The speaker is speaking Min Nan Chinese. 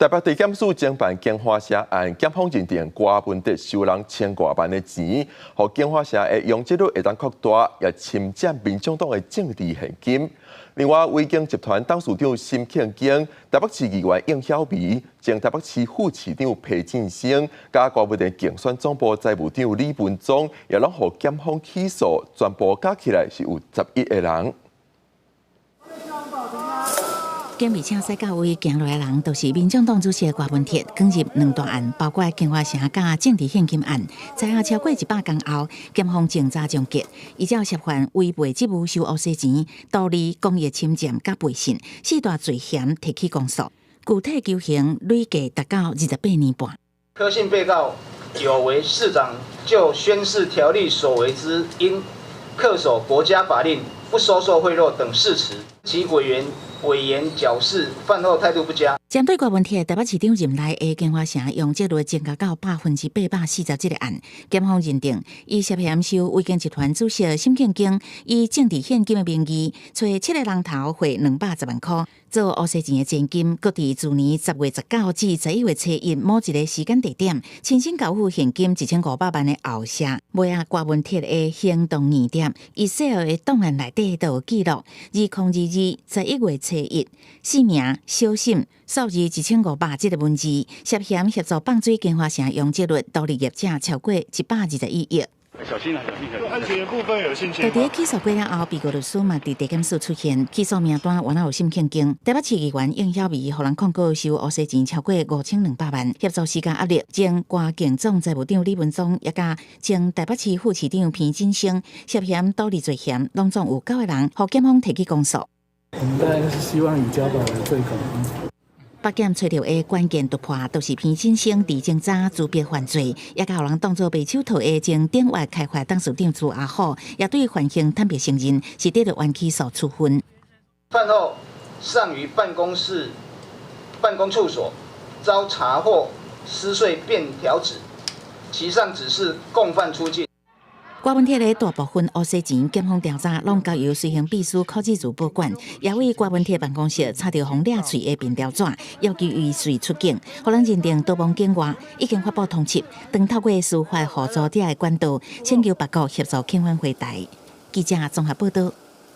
台北地檢署偵辦京華城案，檢方認定郭文哲收人千外萬的錢，予京華城的容積率會當擴大，也侵佔民眾黨的政治獻金。另外，維京集團董事長沈慶京、台北市議員應曉薇、前台北市副市長裴進生，佮郭文哲競選總部財務長李文宗，也攏予檢方起訴，全部加起來是有11個人。警備車駛到位行落來人，就是民眾黨主席郭文鐵，捲入兩大案，包括京華城佮政治獻金案，在下超過100工後，檢方偵查終結，依照涉犯違背職務收烏西錢、圖利公益侵佔佮背信四大罪嫌提起公訴，具體求刑累計達到28年半。柯姓被告有違市長就宣誓條例所為之應恪守國家法令、不收受賄賂等誓詞，其委員委員矯飾，犯後態度不佳。針對郭文鐵台北市長任內的京華城容積率增加到840%這個案，檢方認定伊涉嫌收維京集團主席沈慶京以政治獻金的名義，揣七個人頭匯210萬箍做烏西錢的前金，閣佇去年10月19至11月初一某一個時間地點，親身交付現金1500萬的後謝。尾仔郭文鐵的行動疑點，Excel 的檔案內底都有記錄。2022十一月初一，姓名小沈，數字1500這個文字，涉嫌協助放水京華城容積率，圖利業者超過121億。小心啊！小心！安全的部分有信心。佇起訴過了後，被告律師嘛佇地檢署出現，起訴名單原來有沈慶京，台北市議員應曉薇，予人控告收烏西錢超過5200萬，協助施加壓力。前郭競總財務長李文宗，也佮前台北市副市長彭進生涉嫌圖利罪嫌，攏總有九個人，予檢方提起公訴。我們當然是希望以交保為最高。北檢揣著的關鍵突破，就是彭進生佇偵查資別犯罪，也佮予人當作白手套的前鼎越開發董事長朱阿虎，也對犯行坦白承認，是得著冤起訴處分。犯後尚於辦公室、辦公處所遭查獲撕碎便條紙，其上指示共犯出境。郭文鐵的大部分烏西錢，檢方調查攏交由隨行秘書柯志如保管，也為郭文鐵辦公室查著予掠喙的便條紙，要求伊隨出境，予人認定逃亡境外，已經發布通緝，當透過司法互助的管道，請求別國協助遣返回台。記者綜合報道。